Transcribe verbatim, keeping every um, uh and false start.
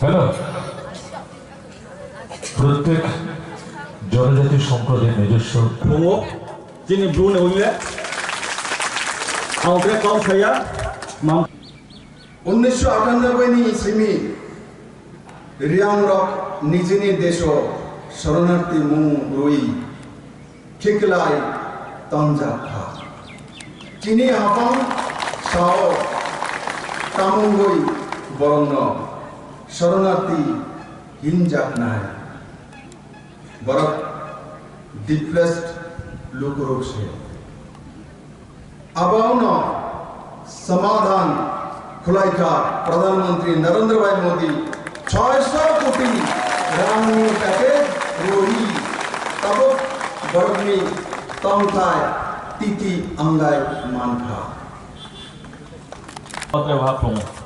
হ্যালো, প্রত্যেক জনজাতি সম্প্রদায়ের নিজস্ব tongo, chini Bru ni ulle, ang khe kau saya, mam. Unnisho atanoboi ni simi Riang rok nijini deso soronarti mung rwi khiklai tongjak kha. Chini hapang sao tamungwi borokno soronarti hinjaknai. Borok depressed lukurok se. Abono samadhan khwlaikha Pradhan Mantri Narendra Bhai Modi, choi sho koti rangni package rwwi tabuk borokni tongthai titi anglai mankha. Patre wahap tongo.